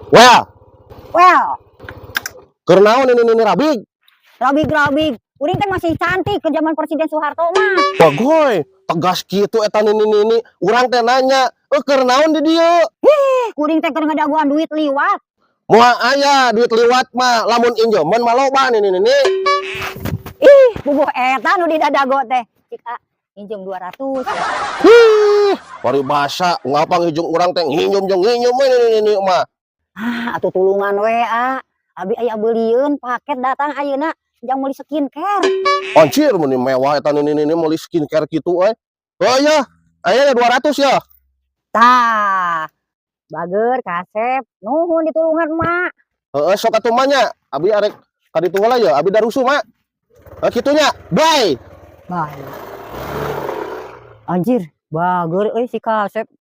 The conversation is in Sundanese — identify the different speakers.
Speaker 1: Well,
Speaker 2: Well,
Speaker 1: keur naon nini-nini rabig?
Speaker 2: Rabig-rabig. Kuring teh masih cantik ke zaman Presiden Soeharto mah.
Speaker 1: Bagoy, tegas kitu eta nini-nini. Urang teh nanya, eh, keur naon di dieu?
Speaker 2: Kuring teh keur ngadagoan duit liwat.
Speaker 1: Moal aya duit liwat mah, lamun injemen mah loba, nini-nini.
Speaker 2: Ih, puguh eta nu didadago teh. Cik ah, injem 200.
Speaker 1: Hih, paribasa ngapa ngijung urang teh nginjem jeung nginjem we nini-nini mah.
Speaker 2: Ah, atuh tulungan we, ah. Abi aya beulieun paket datang ayeuna jang meuli skincare.
Speaker 1: Anjir, meni mewah eta nini-nini meuli skincare kitu euy. Oh iya, aya 200 ya.
Speaker 2: Tah. Bager kasep, nuhun ditulungan mak.
Speaker 1: Heeh, sok atuh mah nya. Abi arek ka ditu heula ya, abi darusuh, Mak. Heuh, kitu nya. Bye.
Speaker 2: Bye. Anjir, bager euy si kasep.